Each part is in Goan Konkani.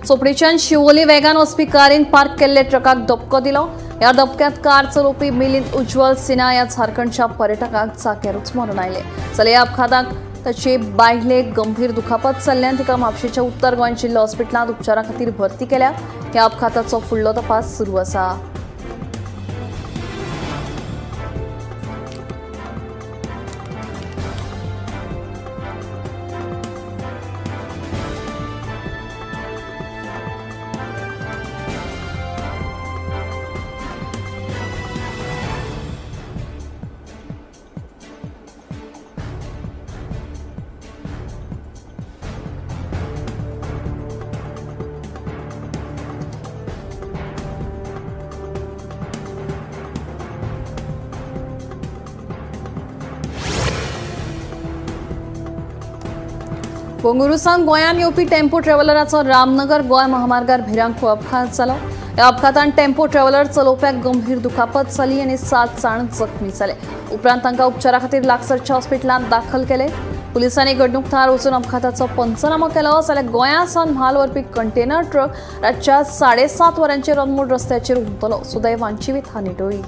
चोपडेच्यान शिवोली वेगान वचपी कारीन पार्क केल्ले ट्रकाक धपको दिलो. ह्या धपक्यांत कार चलोवपी मिलिंद उज्ज्वल सिन्हा ह्या झारखंडच्या पर्यटकाक जाग्यारूच मरण आयलें. जाल्यार ह्या अपघाताक ताचे बायलेक गंभीर दुखापत जाल्ल्यान तिका म्हापशेंच्या उत्तर गोंय जिल्लो हॉस्पिटलांत उपचारा खातीर भरती केल्या. ह्या अपघाताचो फुडलो तपास सुरू आसा. बंगळुरूसावन गोंयांत येवपी टेम्पो ट्रॅव्हलराचो रामनगर गोंय महामार्गार भिरांकूळ अपघात जालो. ह्या अपघातान टेम्पो ट्रॅव्हलर चलोवप्याक गंभीर दुखापत जाली आनी 7 जाण जखमी जाले. उपरांत तांकां उपचारा खातीर लागसरच्या हॉस्पिटलांत दाखल केले. पुलिसांनी घडणूक थळार वचून अपघाताचो पंचनामो केलो. जाल्यार गोंया सावन म्हाल व्हरपी कंटेनर ट्रक रातच्या 7:30 वरांचेर अनमोड रस्त्याचेर हुमटलो. सुदैवान जिवीत हानी टळ्ळी.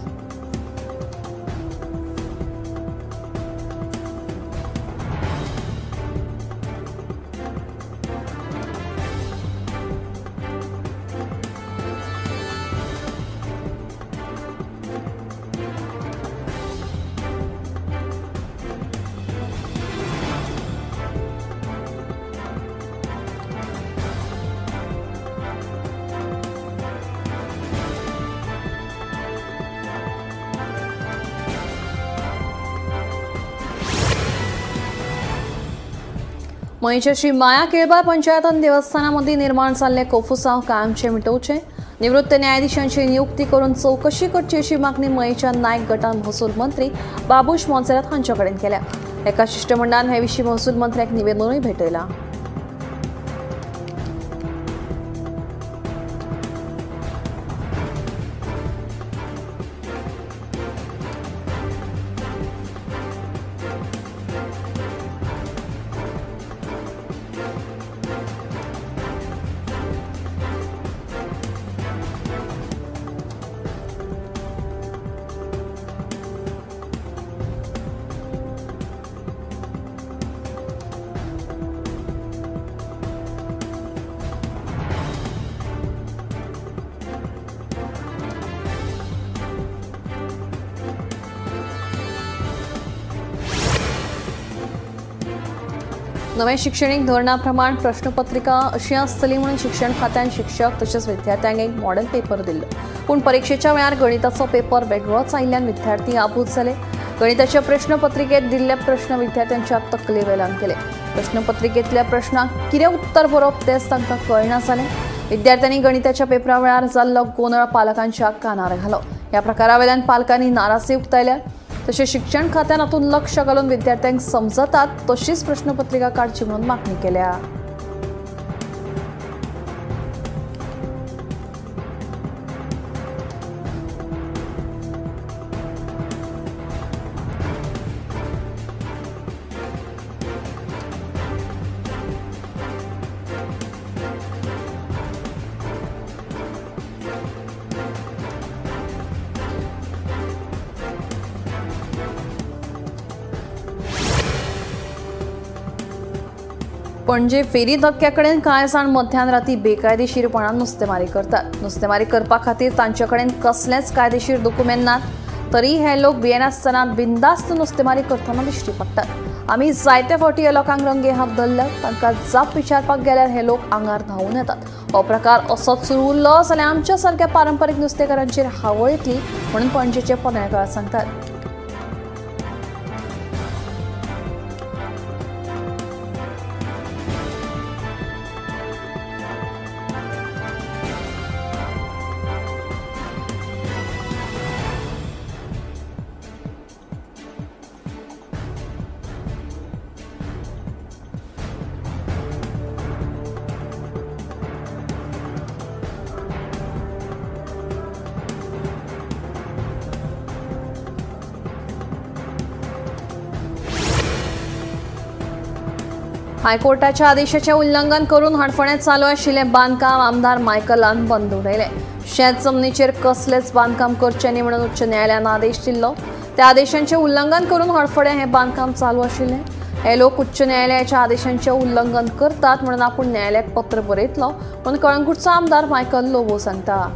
मयेंच्या श्री माया केळबार पंचायत देवस्थाना मदीं निर्माण जाल्ले कोफुसांव कायमचें मिटोवचें, निवृत्त न्यायाधीशांची नियुक्ती करून चवकशी करची अशी मागणी मयेंच्या नायक गटान महसूल मंत्री बाबूश मोन्सेरात हांचे कडेन केल्या. एका शिश्टमंडळान हे विशीं महसूल मंत्र्याक निवेदनूय भेटयलां. नव्या शिक्षणीक धोरणा प्रमाण प्रश्नपत्रिका अशी आसतली म्हणून शिक्षण खात्यान शिक्षक तशेंच विद्यार्थ्यांक एक मॉडेल पेपर दिल्लो. पूण परिक्षेच्या वेळार गणिताचो पेपर वेगळोच आयिल्ल्यान विद्यार्थी आबूज जाले. गणिताच्या प्रश्नपत्रिकेत दिल्ले प्रश्न विद्यार्थ्यांच्या तकले वेल्यान केले. प्रश्नपत्रिकेंतल्या प्रश्नांक कितें उत्तर बरोवप तेंच तांकां कळना जालें. विद्यार्थ्यांनी गणिताच्या पेपरा वेळार जाल्लो गोंदळ पालकांच्या कानार घालो. ह्या प्रकारा वेल्यान पालकांनी नाराजी उक्तायल्या. तशें शिक्षण खात्यान हातूंत लक्ष घालून विद्यार्थ्यांक समजतात तशीच प्रश्नपत्रिका काडची म्हणून मागणी केल्या. पणजे फेरी धक्क्या कडेन कांय जाण मध्यान राती बेकायदेशीरपणान नुस्तेमारी करतात. नुस्तेमारी करपा खातीर तांचे कडेन कसलेंच कायदेशीर दोकुमेंत नात, तरी हे लोक भियेनासतना बिंदास्त नुस्तेमारी करतना दिश्टी पडटात. आमी जायते फावटी ह्या लोकांक रंगे हात धरले. तांकां जाप विचारपाक गेल्यार हे लोक आंगार धांवून येतात. हो प्रकार असोच सुरू उरलो जाल्यार आमच्या सारक्या पारंपरीक नुस्तेकारांचेर हावळ येतली म्हणून पणजेचे पनेळकार सांगतात. हायकोर्टाच्या आदेशाचें उल्लंघन करून हणफण्यात चालू आशिल्लें बांदकाम आमदार मायकलान बंद उडयलें। शेत जमनीचेर कसलेंच बांदकाम करचें न्ही म्हणून उच्च न्यायालयान आदेश दिल्लो। त्या आदेशांचें उल्लंघन करून हणफण्यां हें बांदकाम चालू आशिल्लें। हे लोक उच्च न्यायालयाच्या आदेशांचें उल्लंघन करतात म्हणून आपूण न्यायालयाक पत्र बरयतलो म्हणून कळंगूटचो आमदार मायकल लोबो सांगता।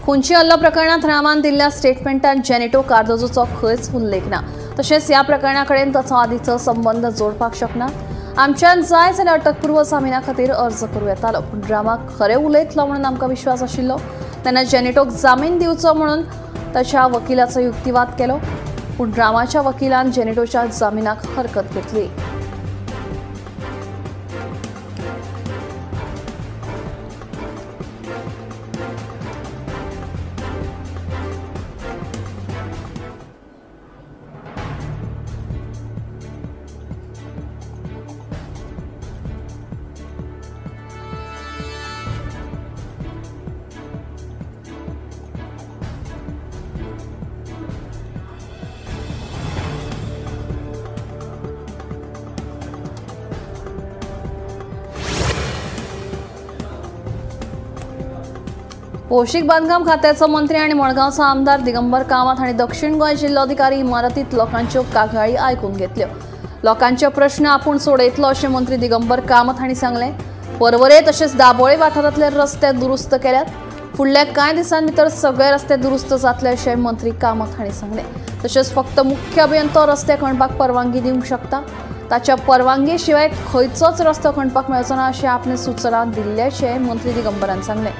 खुंची हल्लो प्रकरणात रामान दिल्ल्या स्टेटमेंटात जेनेटो कार्दोजोचो खंयच उल्लेख ना। तशेंच ह्या प्रकरणा कडेन ताचो आदीचो संबंद जोडपाक शकना। आमच्यान जाय जाल्यार अटकपूर्व जामिना खातीर अर्ज करूं येतालो, पूण रामा खरें उलयतलो म्हणून आमकां विश्वास आशिल्लो। तेन्ना जेनेटोक जामीन दिवचो म्हणून ताच्या वकिलाचो युक्तिवाद केलो, पूण रामाच्या वकिलान जेनेटोच्या जामिनाक हरकत घेतली। भौशीक बांदकाम खात्याचो मंत्री आनी मडगांवचो आमदार दिगंबर कामत हांणी दक्षिण गोंय जिल्लोधिकारी इमारतींत लोकांच्यो कागाळी आयकून घेतल्यो। लोकांचे प्रश्न आपूण सोडयतलो अशें मंत्री दिगंबर कामत हांणी सांगलें। पर्वरे तशेंच दाबोळे वाठारांतले रस्ते दुरुस्त केल्यात। फुडल्या कांय दिसां भितर सगळे रस्ते दुरुस्त जातले अशें मंत्री कामत हांणी सांगलें। तशेंच फक्त मुख्य अभियंतो रस्ते खणपाक परवानगी दिवंक शकता, ताच्या परवानगी शिवाय खंयचोच रस्तो खणपाक मेळचो ना अशें आपणे सुचना दिल्ल्याचें मंत्री दिगंबरान सांगलें।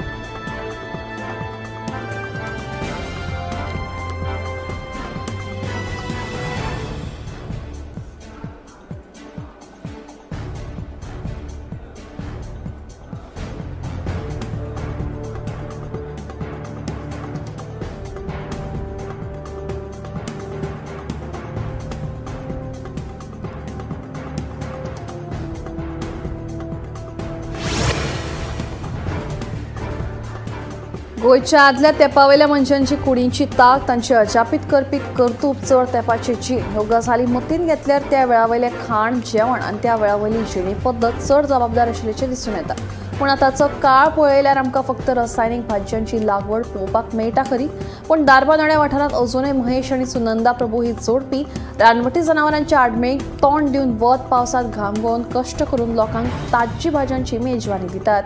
गोंयच्या आदल्या तेंपावेल्या मनशांची कुडींची ताक, तांची अजापीत करपी कर्तूब, चड तेंपाची जीण ह्यो गजाली मतीन घेतल्यार त्या वेळावयलें खाण जेवण आनी त्या वेळावयली जिणी पद्दत चड जबाबदार आशिल्ल्याचें दिसून येता। पूण आतांचो काळ पळयल्यार आमकां फक्त रसायनीक भाजयांची लागवड पळोवपाक मेळटा खरी, पूण दारबानोड्या वाठारांत अजुनय महेश आनी सुनंदा प्रभू ही जोडपी रानवटी जनावरांच्या आडमेळीक तोंड दिवन वत पावसांत घाम गळोवन कश्ट करून लोकांक ताज्जी भाजयांची मेजवानी दितात।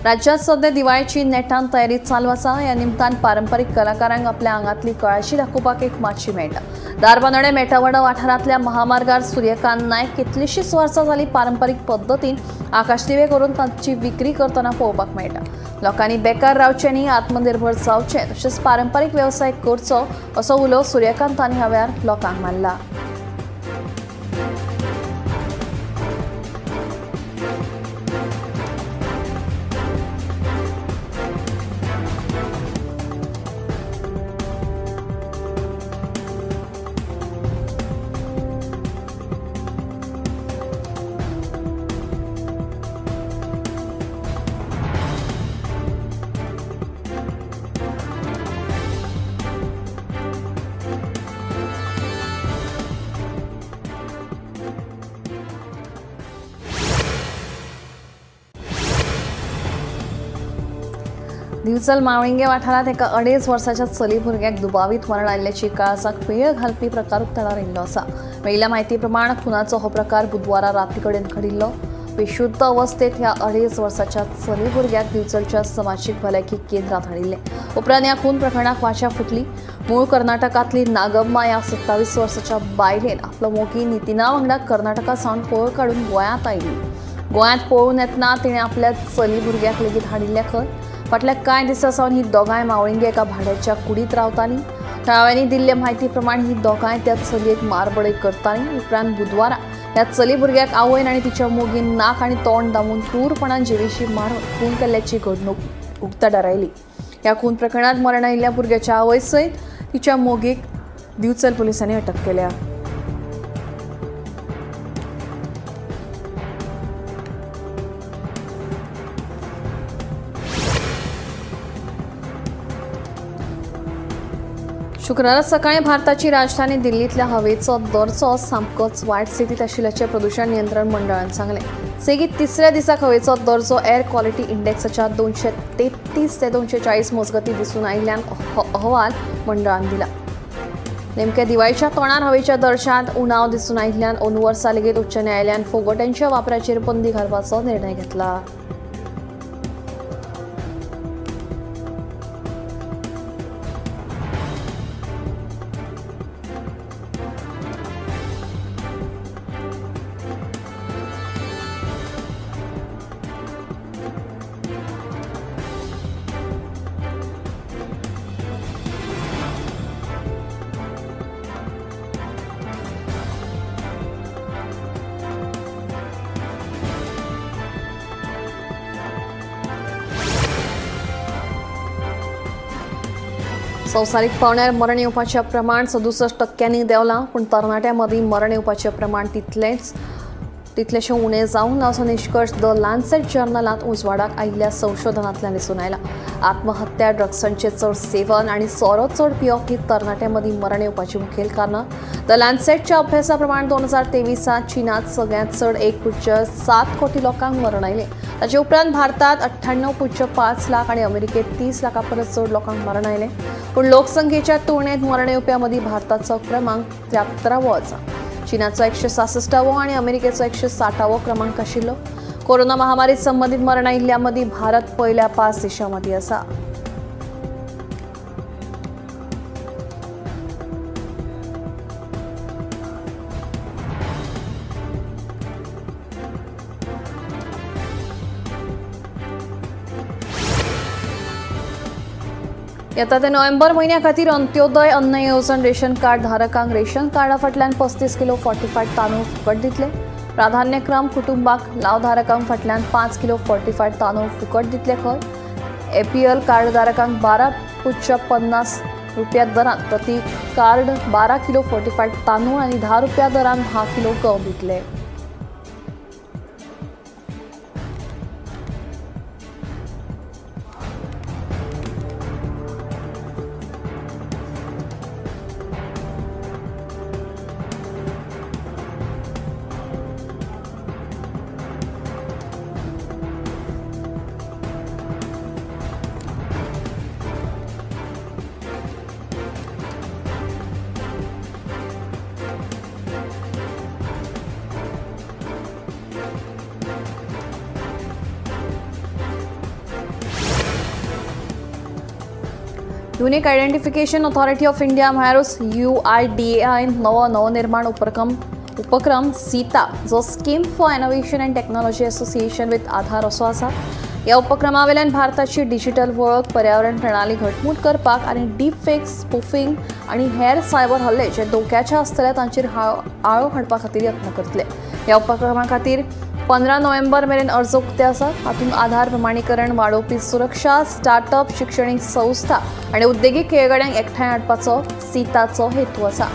राज्यात सध्या दिवाळीची नेटान तयारी चालू आसा। ह्या निमतान पारंपरीक कलाकारांक आपल्या आंगांतली कळाशी दाखोवपाक एक माची मेळटा। दारबानोडे मेटावाडा वाठारांतल्या महामार्गार सूर्यकांत नायक कितलीशीच वर्सां जाली पारंपरीक पद्दतीन आकाशदिवे करून तांची विक्री करतना पळोवपाक मेळटा। लोकांनी बेकार रावचें न्ही, आत्मनिर्भर जावचें तशेंच पारंपरीक वेवसाय करचो असो उलो सूर्यकांतान ह्या वेळार लोकांक मारला। दिवचल मावळिंगे वाठारांत एका 2.5 वर्साच्या चली भुरग्याक दुबावीत मरण आयिल्ल्याची काळजाक पीळ घालपी प्रकार उक्ताडार आयिल्लो आसा. मेळिल्ल्या म्हायती प्रमाण खुनाचो हो प्रकार बुधवारा राती कडेन घडिल्लो. बेशुद्ध अवस्थेत ह्या 2.5 वर्साच्या चली भुरग्याक दिवचलच्या समाजीक भलायकी केंद्रात हाडिल्लें. उपरांत ह्या खून प्रकरणाक वाचा फुटली. मूळ कर्नाटकांतली नागम्मा ह्या 27 वर्साच्या बायलेन आपलो मोगी नितीना वांगडा कर्नाटका सावन पळ काडून गोंयांत आयली. गोंयांत पळून येतना तिणें आपल्या चली भुरग्याक लेगीत हाडिल्लें खंय. फाटल्या कांय दिसां सावन ही दोगांय मावळिंगे एका भाड्याच्या कुडींत रावतालीं. थळाव्यांनी दिल्ले म्हायती प्रमाण ही दोगांय त्या चलयेक मारबडय करतालीं. उपरांत बुधवारा ह्या चली भुरग्याक आवयन आनी तिच्या मोगीन नाक आनी तोंड दामून क्रूरपणान जिवेशी मारून खून केल्ल्याची घडणूक उक्ताडार आयली. ह्या खून प्रकरणांत मरण आयिल्ल्या भुरग्याच्या आवय सयत तिच्या मोगीक दिवचल पुलिसांनी अटक केल्या. शुक्रारा सकाळी भारताची राजधानी दिल्लीतल्या हवेचो दर्जो सामकोच वायट स्थितीत आशिल्ल्याचें प्रदूषण नियंत्रण मंडळान सांगलें. सेगीत तिसऱ्या दिसाक हवेचो दर्जो एअर क्वॉलिटी इंडेक्साच्या 233 ते 240 मजगती दिसून आयिल्ल्यान अहवाल मंडळान दिला. नेमक्या दिवाळीच्या तोंडार हवेच्या दर्जांत उणाव दिसून आयिल्ल्यान अंदू वर्सा लेगीत उच्च न्यायालयान फोगोट्यांच्या वापराचेर बंदी घालपाचो निर्णय घेतला. संवसारीक पावण्यार मरण येवपाचें प्रमाण 67% देंवलां, पूण तरणाट्यां मदीं मरण येवपाचें प्रमाण तितलेशें उणें जावंक ना असो निश्कर्श the Lancet जर्नलांत उजवाडाक आयिल्ल्या संशोधनांतल्यान दिसून आयला. आत्महत्या, ड्रग्सांचें चड सेवन आनी सोरो चड पिवप ही तरणाट्यां मदीं मरण येवपाची मुखेल कारणां. The लॅन्सेटच्या अभ्यासा प्रमाण 2023 चीनांत सगळ्यांत चड 1.7 कोटी लोकांक मरण आयलें. ताचे उपरांत भारतांत 98.5 लाख आनी अमेरिकेंत 30 लाखां परस चड लोकांक मरण आयलें. पूण लोकसंख्येच्या तुळनेत मरण येवप्यां मदीं भारताचो क्रमांक 73वो आसा. चीनाचो 166वो आनी अमेरिकेचो 160वो क्रमांक आशिल्लो. कोरोना महामारी संबंदीत मरण आयिल्ल्या मदीं भारत पयल्या 5 देशां मदीं आसा. येता ते नोव्हेंबर म्हयन्या खातीर अंत्योदय अन्न येवजण रेशन कार्ड धारकांक रेशन कार्डा फाटल्यान 35 किलो फोर्टिफायड तांदूळ फुकट दितले. प्राधान्यक्रम कुटुंबाक लावधारकांक फाटल्यान 5 किलो फोर्टिफायड तांदूळ फुकट दितले खंय. एपीएल कार्डधारकांक 12.50 रुपया दरान प्रति कार्ड 12 किलो फोर्टिफायड तांदूळ आनी 10 रुपया दरान 10 किलो गंव दितले. Unique identification authority of India म्हळ्यारूच UIDAI नवो नवनिर्माण उपक्रम सीता, जो scheme for innovation and technology association with Aadhaar असो आसा. ह्या उपक्रमा वयल्यान भारताची डिजिटल वळख पर्यावरण प्रणाली घटमूट करपाक आनी डीप फेक, स्पूफिंग आनी हेर सायबर हल्ले जे धोक्याचे आसतले तांचेर आळो हाडपा खातीर यत्न करतले. ह्या उपक्रमा खातीर 15 नोव्हेंबर मेरेन अर्ज उक्ते आसात. हातूंत आधार प्रमाणीकरण वाडोवपी सुरक्षा, स्टार्टअप, शिक्षणीक संस्था आनी उद्देगीक खेळगड्यांक एकठांय हाडपाचो सीताचो हेतू आसा.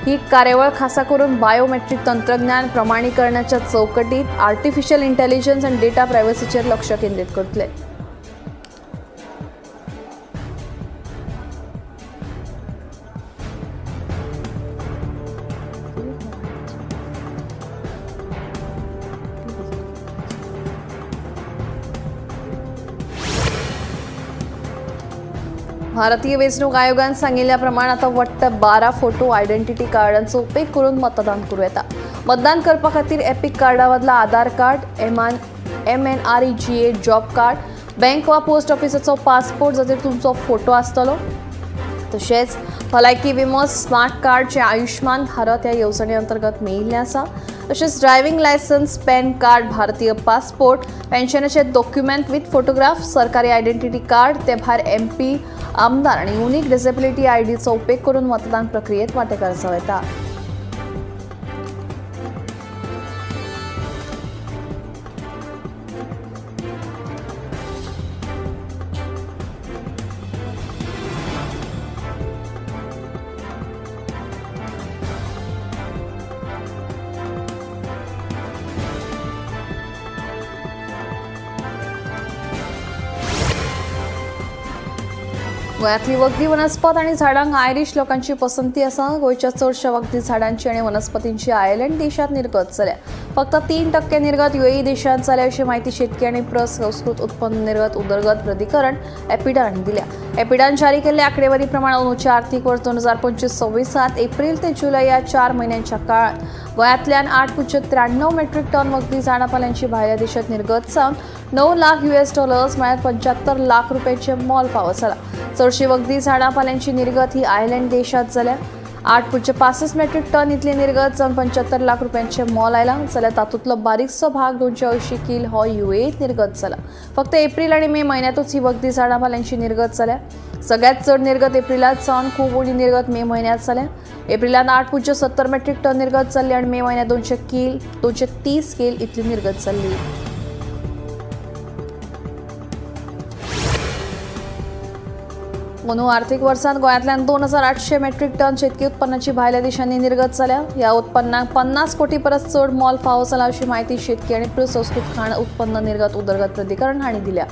ही कार्यावळ खासा करून बायोमेट्रीक तंत्रज्ञान प्रमाणीकरणाच्या चौकटीत आर्टिफिशियल इंटेलिजन्स आनी डेटा प्रायव्हसीचेर लक्ष केंद्रीत करतले. भारतीय वेंचणूक आयोगान सांगिल्ल्या प्रमाण आतां वट्ट 12 फोटो आयडेंटिटी कार्डांचो उपेग करून मतदान करूं येता। मतदान करपा खातीर एपिक कार्डा बदला Aadhaar card, MNREGA job card, bank वा पोस्ट ऑफिसाचो पासपोर्ट जाचेर तुमचो फोटो आसतलो, तशेंच भलायकी विमो, स्मार्ट कार्ड जे आयुष्मान भारत ह्या येवजणे अंतर्गत मेळिल्लें आसा, तशेंच ड्रायव्हिंग लायसन्स, पॅन कार्ड, भारतीय पासपोर्ट, पेन्शनाचे डॉक्युमेंट विथ फोटोग्राफ, सरकारी आयडेंटिटी कार्ड, ते भायर एमपी, आमदार आनी युनिक डिसेबिलिटी आयडीचो उपेग करून मतदान प्रक्रियेत वांटेकार जावं येता। गोंयांतली वखदी वनस्पत आनी झाडांक आयरीश लोकांची पसंती आसा। गोंयच्या चडशा वखदी झाडांची आनी वनस्पतींची आयर्लंड देशांत निर्गत जाल्या। फक्त 3% निर्गत युएई देशांत जाल्या अशी म्हायती शेतकी आनी प्रसंस्कृत उत्पन्न निर्गत उदरगत प्राधिकरण एपिडा हांणी दिल्या। एपिडान जारी केल्ले आंकडेवारी प्रमाण अंदूच्या आर्थीक वर्स 2025-26 एप्रिल ते जुलय ह्या 4 म्हयन्यांच्या काळांत गोंयांतल्यान 8.93 मेट्रीक टन वखदी झाडां पाल्यांची भायल्या देशांत निर्गत जावन 9 लाख US dollars म्हळ्यार 75 लाख रुपयांचे मोल फावो जाला। चडशी वखदी झाडां पाल्यांची निर्गत ही आयर्लंड देशांत जाल्या। 8.65 मेट्रीक टन इतली निर्गत जावन 75 लाख रुपयांचे मोल आयला जाल्यार तातूंतलो बारीकसो भाग 280 किल हो युएईत निर्गत जाला। फक्त एप्रिल आनी मे म्हयन्यांतूच ही वखदी झाडां पाल्यांची निर्गत जाल्या। सगळ्यात चड निर्गत एप्रिलांत जावन खूब उणी निर्गत मे म्हयन्यांत जाल्या। एप्रिलांत 8.70 मेट्रीक टन निर्गत जाल्ली आनी मे म्हयन्यांत 230 किल इतली निर्गत जाल्ली। अंदू आर्थीक वर्सांत गोंयांतल्यान 2800 मेट्रीक टन शेतकी उत्पन्नाची भायल्या देशांनी निर्गत जाल्या। ह्या उत्पन्नाक 50 कोटी परस चड मोल फावो जाला अशी म्हायती शेतकी आनी प्रसंस्कृत खाण उत्पन्न निर्गत उदरगत प्राधिकरण हांणी दिल्या।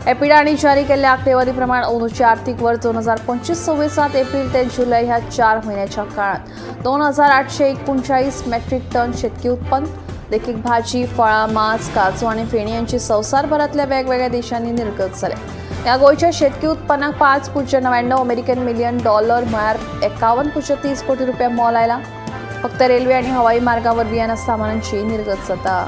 एपिडा हांणी जारी केल्ल्या आंकडेवारी प्रमाण अंदूच्या आर्थीक वर्स 2025-26 एप्रिल ते जुलय ह्या 4 म्हयन्याच्या काळांत 2839 मेट्रीक टन शेतकी उत्पन्न देखीक भाजी, फळां, मांस, काजू आनी फेणी यांची संवसारभरांतल्या वेगवेगळ्या देशांनी निर्गत जाल्या। ह्या गोंयच्या शेतकी उत्पन्नाक 5.99 अमेरिकन मिलियन डॉलर म्हळ्यार 51.30 कोटी रुपया मोल आयला। फक्त रेल्वे आनी हवाई मार्गा वरवीं ह्या सामानांची निर्गत जाता।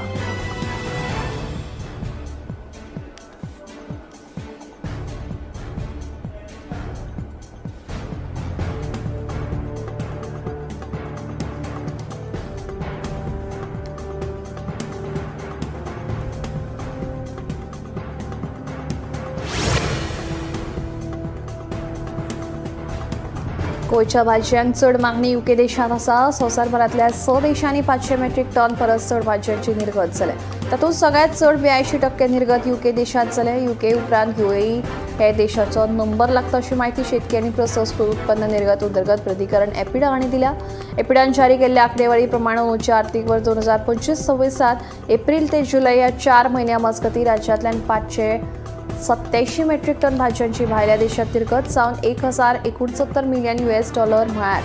गोंयच्या भाजयांक चड मागणी युके देशांत आसा। संवसारभरांतल्या 6 देशांनी 500 मेट्रीक टन परस चड भाजयांची निर्गत जाल्या। तातूंत सगळ्यांत चड 82% निर्गत युके देशांत जाल्या। युके उपरांत युएई हे देशाचो नंबर लागता अशी म्हायती शेतकी आनी प्रसंस्कृत उत्पन्न निर्गत उदरगत प्राधिकरण एपिडा हांणी दिल्या। एपिडान जारी केल्ल्या आंकडेवारी प्रमाण अंदूच्या आर्थीक वर्स 2025-26 एप्रिल ते जुलय ह्या 4 म्हयन्यां मजगतीं राज्यांतल्यान 587 मेट्रीक टन भाजयांची भायल्या देशांत निर्गत जावन 1069 मिलियन US dollar म्हळ्यार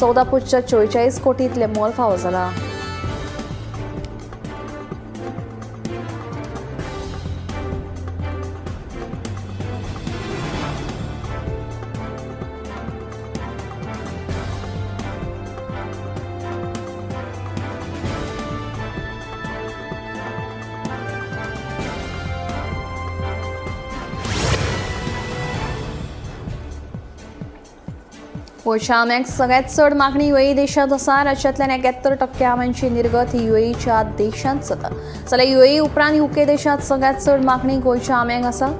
14.44 कोटी इतलें मोल फावो जाला। गोंयच्या आंब्याक सगळ्यात चड मागणी युएई देशांत आसा। राज्यांतल्यान 71% आंब्यांची निर्गत ही युएईच्या देशांत जाता। जाल्यार युएई उपरांत युके देशांत सगळ्यात चड मागणी गोंयच्या आंब्याक आसा।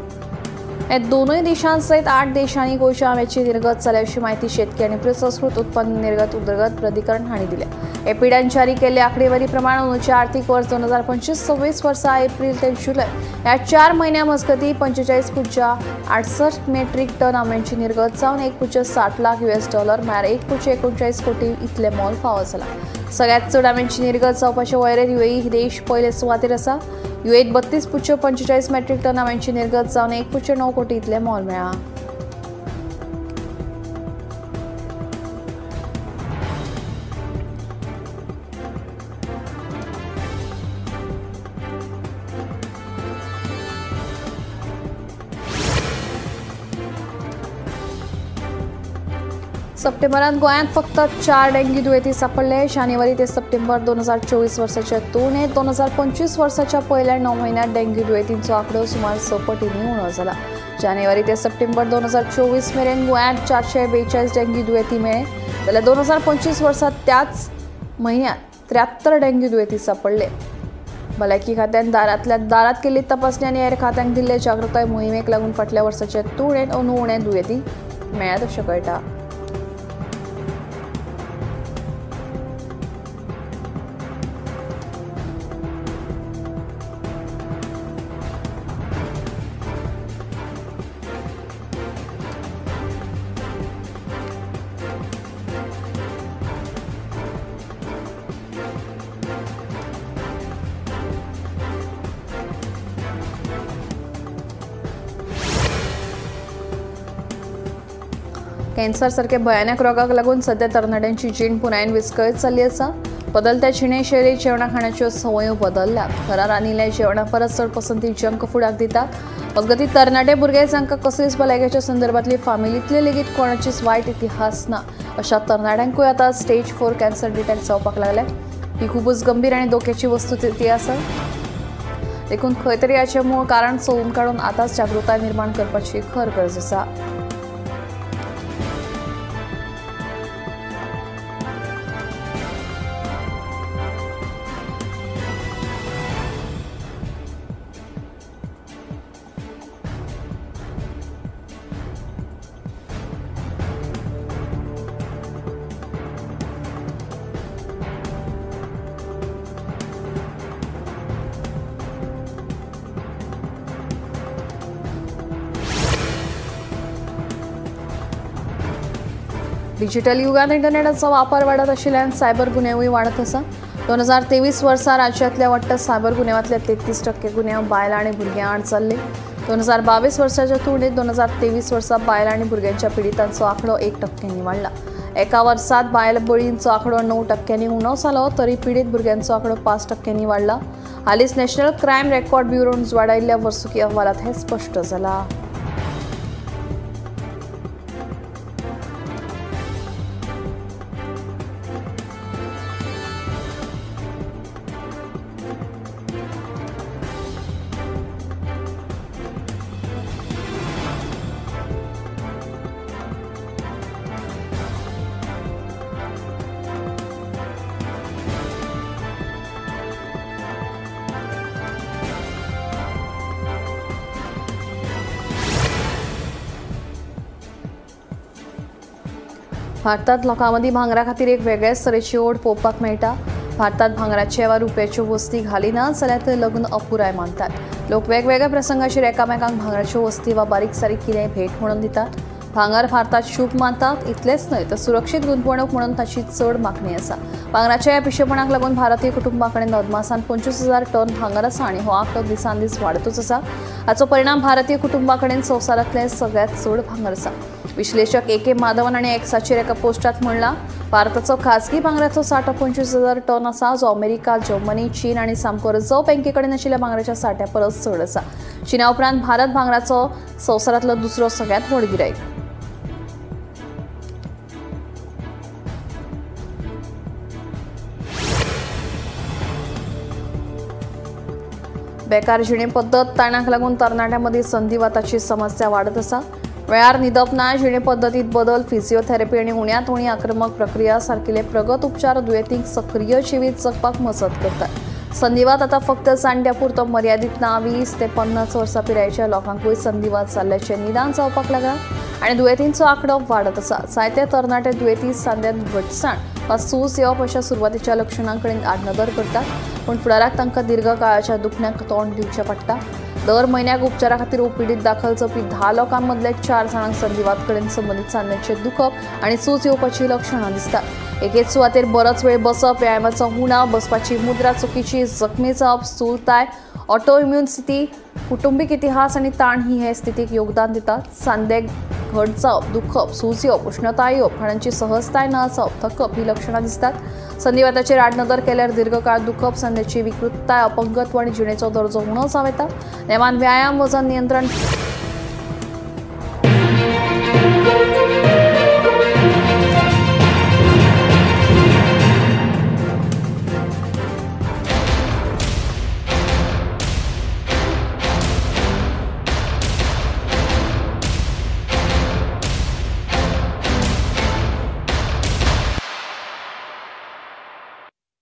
ह्या दोनूय देशांत सयत 8 देशांनी गोंयच्या आंब्याची निर्गत जाल्या अशी म्हायती शेतकी आनी प्रसंस्कृत उत्पन्न निर्गत उदरगत प्राधिकरण हांणी दिल्या। एपिडान जारी केल्ले आंकडेवारी प्रमाण अंदूच्या आर्थीक वर्स 2025-26 वर्सा एप्रिल ते जुलय ह्या 4 म्हयन्यां मजगतीं 45.68 मेट्रीक टन आंब्यांची निर्गत जावन 1.60 लाख US dollar म्हळ्यार 1.39 कोटी इतलें मोल फावो जाला। सगळ्यांत चड आंब्यांची निर्गत जावपाचे वळेरेंत युएई देश पयले सुवातेर आसा। युएईत 32.45 मेट्रीक टन आंब्यांची निर्गत जावन 1.9 कोटी इतलें मोल मेळ्ळां। सप्टेंबरांत गोंयांत फक्त 4 डेंग्यू दुयेंती सापडले. जानेवारी ते सप्टेंबर 2024 वर्साच्या तुळनेत 2025 वर्साच्या पयल्या 9 म्हयन्यांत डेंग्यू दुयेंतींचो आंकडो सुमार 6 पटींनी उणो जाला. जानेवारी ते सप्टेंबर 2024 मेरेन गोंयांत 442 डेंग्यू दुयेंती मेळ्ळे, जाल्यार 2025 वर्सा त्याच म्हयन्यांत 73 डेंग्यू दुयेंती सापडले. भलायकी खात्यान दारांतल्या दारांत केल्ली तपासणी आनी हेर खात्यांक दिल्ले जागृताय मोहिमेक लागून फाटल्या वर्साचे तुळनेत अंदू उणे दुयेंती मेळ्ळ्यात अशें कळटा. कॅन्सर सारखे भयानक रोगाक लागून सध्या तरणाट्यांची जीण पुरायेन विस्कळीत जाल्ली आसा. बदलत्या जिणेशैली, जेवणा खाण्याच्यो संवयो बदल्ल्यात. घरा रांदिल्ल्या जेवणा परस चड पसंती जंक फुडाक दितात. मजगतीं तरणाटे भुरगे जांकां कसलीच भलायकेच्या संदर्भांतली फामिलींतले लेगीत कोणाचीच वायट इतिहास ना अशा तरणाट्यांकूय आतां स्टेज 4 कॅन्सर डिटेक्ट जावपाक लागल्या. ही खुबूच गंभीर आनी धोक्याची वस्तुस्थिती आसा. देखून खंय तरी हाचें मूळ कारण सोदून काडून आतांच जागृताय निर्माण करपाची खर गरज आसा. डिजिटल युगात इंटरनेटाचो वापर वाडत आशिल्ल्यान सायबर गुन्यांवूय वाडत आसा. 2023 वर्सा राज्यांतल्या वट्ट सायबर गुन्यांवांतले 33% गुन्यांव बायलां आनी भुरग्यां आड जाल्ले. 2022 वर्साच्या तुळनेत 2023 वर्सा बायलां आनी भुरग्यांच्या पिडितांचो आंकडो 1% वाडला. एका वर्सात बायल बळींचो आंकडो 9% उणो जालो तरी पिडीत भुरग्यांचो आंकडो 5% वाडला. हालींच नॅशनल क्रायम रेकॉर्ड ब्युरोन उजवाडायिल्ल्या वर्सुकी अहवालांत हें स्पश्ट जालां. भारतात लोकां मदीं भांगरा खातीर एक वेगळेच तरेची ओड पळोवपाक मेळटा. भारतात भांगराचे वा रुप्याच्यो वस्ती घालिना जाल्यार ते लग्न अपुराय मानतात. लोक वेगवेगळ्या प्रसंगाचेर एकामेकांक भांगराच्यो वस्ती वा बारीक सारीक कितेंय भेट म्हणून दितात. भांगर भारतात शुभ मानतात. इतलेंच न्हय तर सुरक्षीत गुंतवणूक म्हणून ताची चड मागणी आसा. भांगराच्या ह्या पिशेपणाक लागून भारतीय कुटुंबा कडेन अदमासान 25,000 टन भांगर आसा आनी हो आंकडो दिसान दीस वाडतूच आसा. हाचो परिणाम भारतीय कुटुंबा कडेन संवसारांतलें सगळ्यांत चड भांगर आसा. विश्लेषक ए के माधवन हांणी एक्साचेर एका पोस्टात म्हणलां, भारताचो खासगी भांगराचो सांठो 25,000 टन आसा, जो अमेरिका, जर्मनी, चीन आनी सामको रिझर्व्ह बँके कडेन आशिल्ल्या भांगराच्या सांठ्या परस चड आसा. चीना उपरांत भारत भांगराचो संवसारांतलो दुसरो सगळ्यांत व्हड गिरायक. बेकार जिणे पद्दत ताणाक लागून तरणाट्यां मदीं संधिवाताची समस्या वाडत आसा. वेळार न्हिदप ना, जिणे पद्दतींत बदल, फिजिओथेरपी आनी उण्यांत उणी आक्रमक प्रक्रिया सारकिले प्रगत उपचार दुयेंतींक सक्रीय जिवीत जगपाक मजत करतात. संधिवात आतां फक्त जाणट्यां पुरतो मर्यादीत ना. 20 ते 50 वर्सां पिरायेच्या लोकांकूय संधिवात जाल्ल्याचें निदान जावपाक लागलां आनी दुयेंतींचो आंकडो वाडत आसा. जायते तरणाटे दुयेंती सांध्यांत घटसाण वा सूज येवप अशा सुरवातीच्या लक्षणां कडेन आडनदर करतात, पूण फुडाराक तांकां दीर्घकाळाच्या दुखण्याक तोंड दिवचें पडटा. दर म्हयन्याक उपचारा खातीर ओपीडीत दाखल जावपी 10 लोकां मदल्या 4 जाणांक संधिवात कडेन संबंदीत सांध्यांचें दुखप आनी सूज येवपाची लक्षणां दिसतात. एकेच सुवातेर बरोच वेळ बसप, व्यायामाचो उणाव, बसपाची मुद्रा चुकीची, जखमी जावप, स्थूलताय, ऑटो इम्यून स्थिती, कुटुंबीक इतिहास आनी ताण ही हे स्थितीक योगदान दितात. सांधे घट जावप, दुखप, सूज येवप, उश्णताय येवप, हाडांची सहजताय ना जावप, थकप ही लक्षणां दिसतात. संधिवाताचेर आडनदर केल्यार दीर्घकाळ दुखप, सांध्याची विकृतताय, अपंगत्व आनी जिणेचो दर्जो उणो जावं येता. नेमान व्यायाम, वजन नियंत्रण